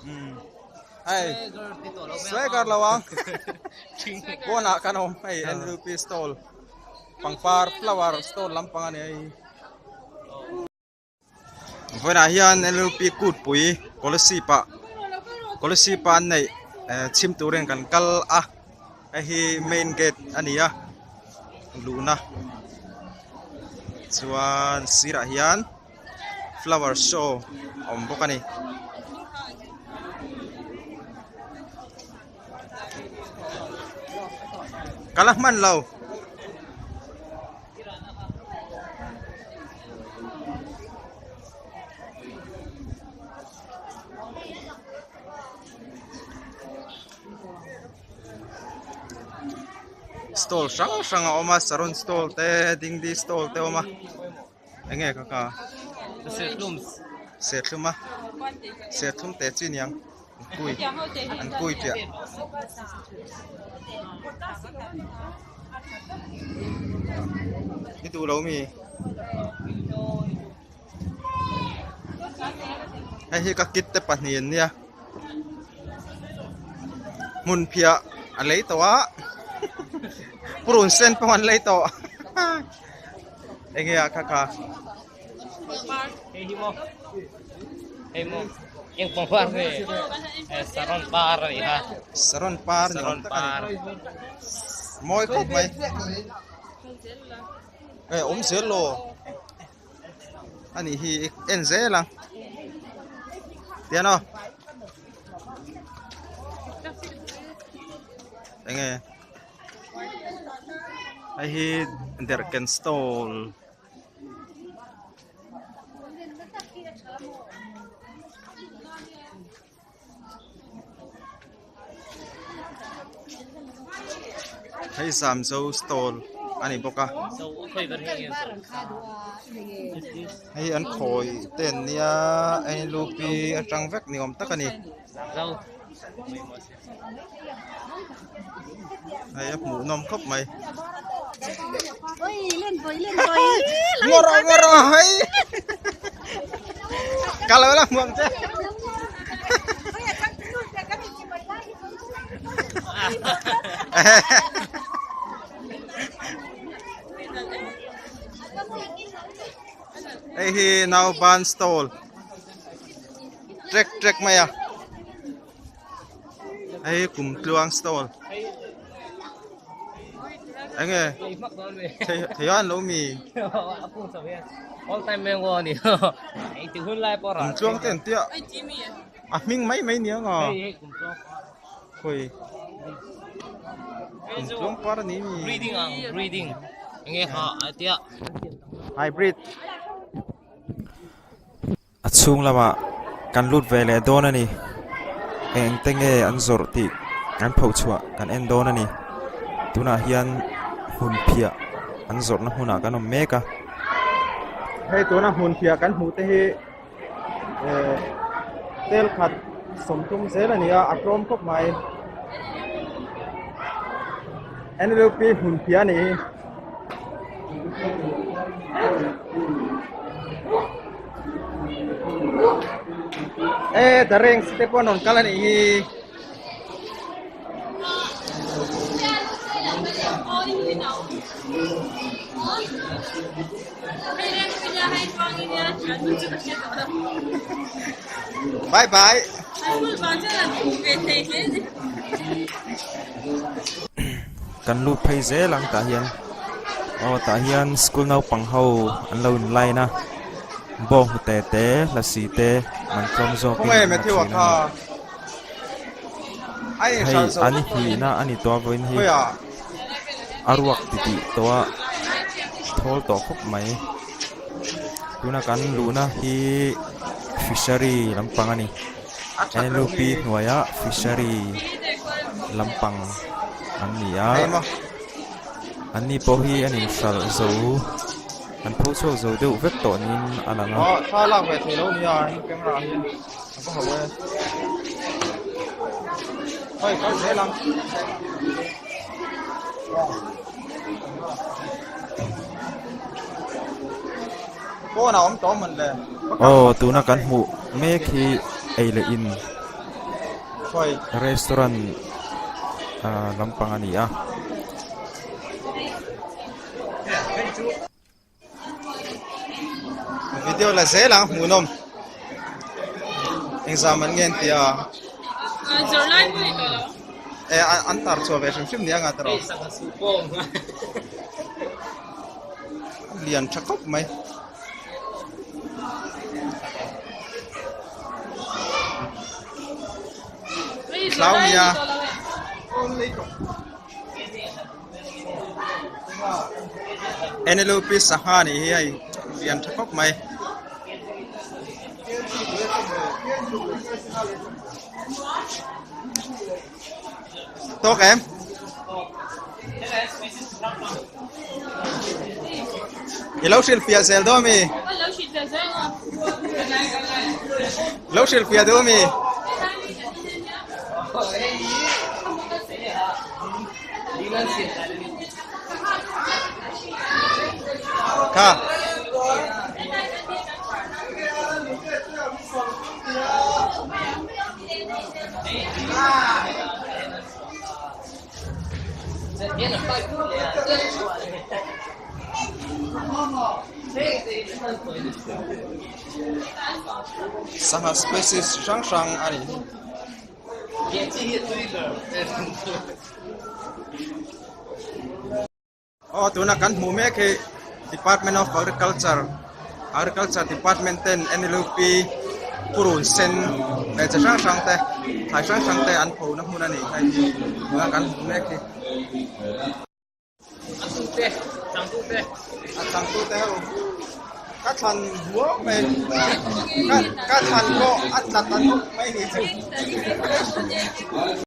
Hei swagger lo ang pawnah kan awm hei NLUP stall pangpar flower stall lampang a ni hei. Vawiinah hian NLUP kutpui Kolasib ah Kolasib ah an neih eh chhim turin kan kal a hei hi main gate a ni a luhna chuan sirah hian. flower show a awm bawk a ni. Ka la hman lo. Stall hrang hrang a awm a saron stall te dingdi stall te a awm a. Enge ka ka Serthlum. Serthlum a. Serthlum te chi niang. An kui. An kui piah. I duh lo mi? Hei hi ka kit te pahnih an nia. Hmun phiah a lei tawh a. Purun sen pawh an lei tawh. Enge a kha kha. Hei hi maw. Hei maw. Eng pang par nge. Saron par ani ha. Saron par ni Saron par. Mawi khawp mai. Eh awm zel lo. Ani hi en zel ang. Tian aw. Enge. Hei hi derhken stall hei zamzo stall a ni bawk a hei an khawi te an nia hei lupi atang vek ni awm tak a ni. Hei a hmuh nawm khawp mai. Ngawr rawh ngawr rawh hei. Ka lo la hmuh ang che. Hei hi nauban stall. Trek trek mai a. Hei kum tluang stall. Enge thei thei an lo mi. All time mango ani. Ei ti hun lai pawh Kum tluang te an tia. A hming mai mai niang a. Khoi. Kum tluang par ani mi. Breeding ang breeding. Enge ha atia. Hybrid. A chhung lamah kan lut ve leh dawn a ni. Eng te nge an zawrh tih kan pho chhuah kan en dawn a ni. Tunah hian hmun phiah an zawrhna hmunah kan awm mek a. Hei tuna hmun phiah kan hmuh te hi eh tel khat sawmthum zel a ni a, a tlawm khawp mai. N L P hmun phiah a nih hi. E the rings te pawh an rawn kal a nih hi. Bye bye. Kan lut phei zel ang tah hian aw tah hian school naupang ho an lo in line a bawng hnute te lasi te man tlawm zawk in an la thin a ni hei an hnihna a ni tawh a vawiin hi a ruak titih tawh a thawl tawh khawp mai tuna kan luhna hi fishery lampang a ni. N L U P hnuaia fishery lampang an ni a an ni pawh hi an inhralh zo an pho chhuak zo deuh vek tawh niin a lang a. Aw tuna kan hmuh mek hi ei leh in. Restaurant ah lampang a ni a. Video la zel ang hmuhnawm engzam an ngen tia e an tar chhuah ve hrim hrim nia nga tawh lian tha khawp mai. Hlau nia. NLUP sangha nih hi hei lian tha khawp mai. Tawk em? I lo hrilh fiah zel dawn mi? Lo hrilh fiah dawn mi? Kha. Sangha species hrang hrang a ni hi. Aw tuna kan hmuh mek hi Department of Agriculture Agriculture Department ten NLUP purun sen leh chi hrang hrang te thlai hrang hrang te an pho na hmun a ni hei tuna kan hmuh mek hi. A tute changtute. A changtute ho ka thlan huau mai ka ka thlan pawh a tla ta nawk mai ni chu.